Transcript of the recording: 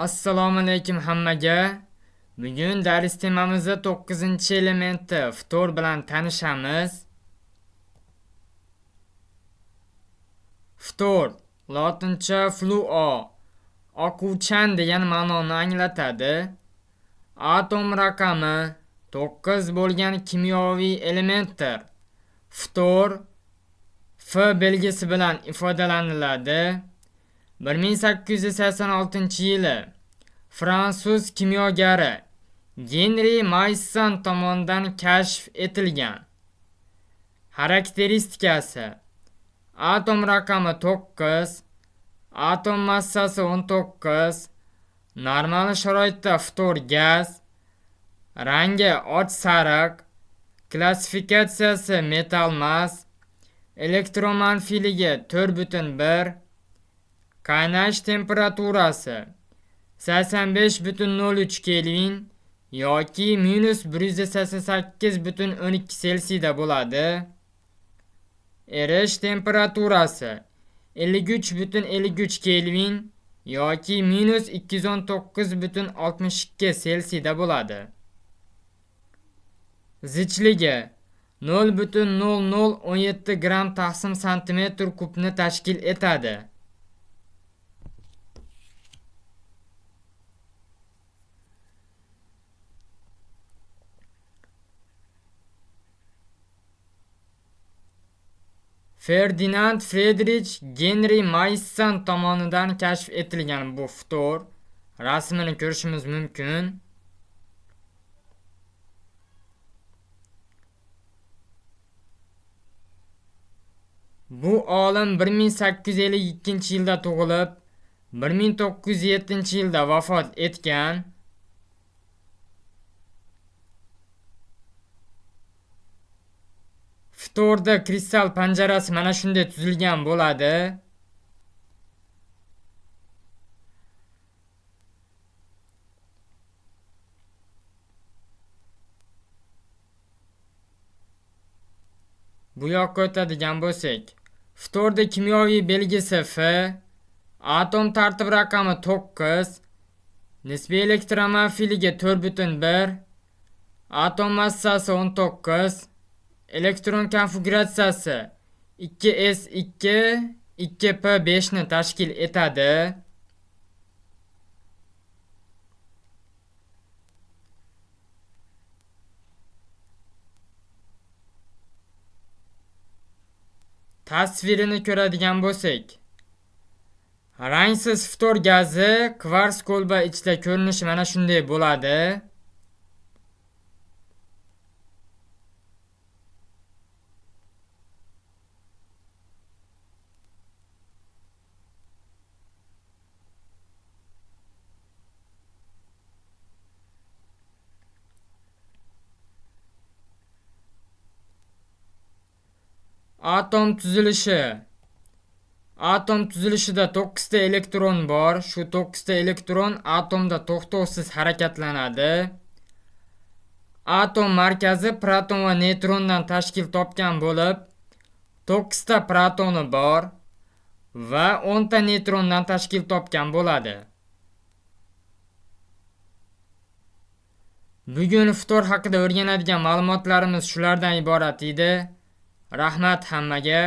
Assalomu alaykum hammaga. Bugun dars temamizda 9-elementi ftor bilan tanishamiz. Ftor latincha fluo, oquvchan degan ma'noni anglatadi. Atom raqami 9 bo'lgan kimyoviy elementdir. Ftor F belgisi bilan ifodalaniladi. 1886-yili fransuz kimyogari Genri Maysson tomonidan kashf etilgan. Xarakteristikasi: atom raqami 9, atom massasi 19, normal sharoitda ftor gaz, rangi och sariq, klassifikatsiyasi metallmas, elektromanfiyligi 4.1, qaynash temperaturasi 85.03 Kelvin yoki -188.12 Selsiyda bo'ladi. Erish temperaturasi 53.53 Kelvin yoki -219.62 Selsiyda bo'ladi. Zichligi 0.0017 gram taqsim santimetr kubni tashkil etadi. Ferdinand Friedrich Genri Maysson tomonidan kashf etilgan bu ftor rasmini ko'rishimiz mumkin. Bu olim 1852-yilda tug'ilib, 1907-yilda vafot etgan. Ftorda kristal panjarasi mana shunday tuzilgan bo'ladi. Bu yoqqa o'tadigan bo'lsak, ftorda kimyoviy belgisi F, atom tartib raqami 9, nisbiy elektromanfiyligi 4.1, atom massasi 19, elektron konfiguratsiyasi 2s2 2p5 ni tashkil etadi. Tasvirini ko'radigan bo'lsak, rangsiz ftor gazi kvars kolba ichida ko'rinishi mana shunday bo'ladi. Atom tuzilishi. Atom tuzilishida 9 ta elektron bor. Shu 9 ta elektron atomda to'xtovsiz harakatlanadi. Atom markazi proton va neytrondan tashkil topgan bo'lib, 9 ta protoni bor va 10 ta neytrondan tashkil topgan bo'ladi. Bugun ftor haqida o'rganadigan ma'lumotlarimiz shulardan iborat edi. Rahmat hammaga.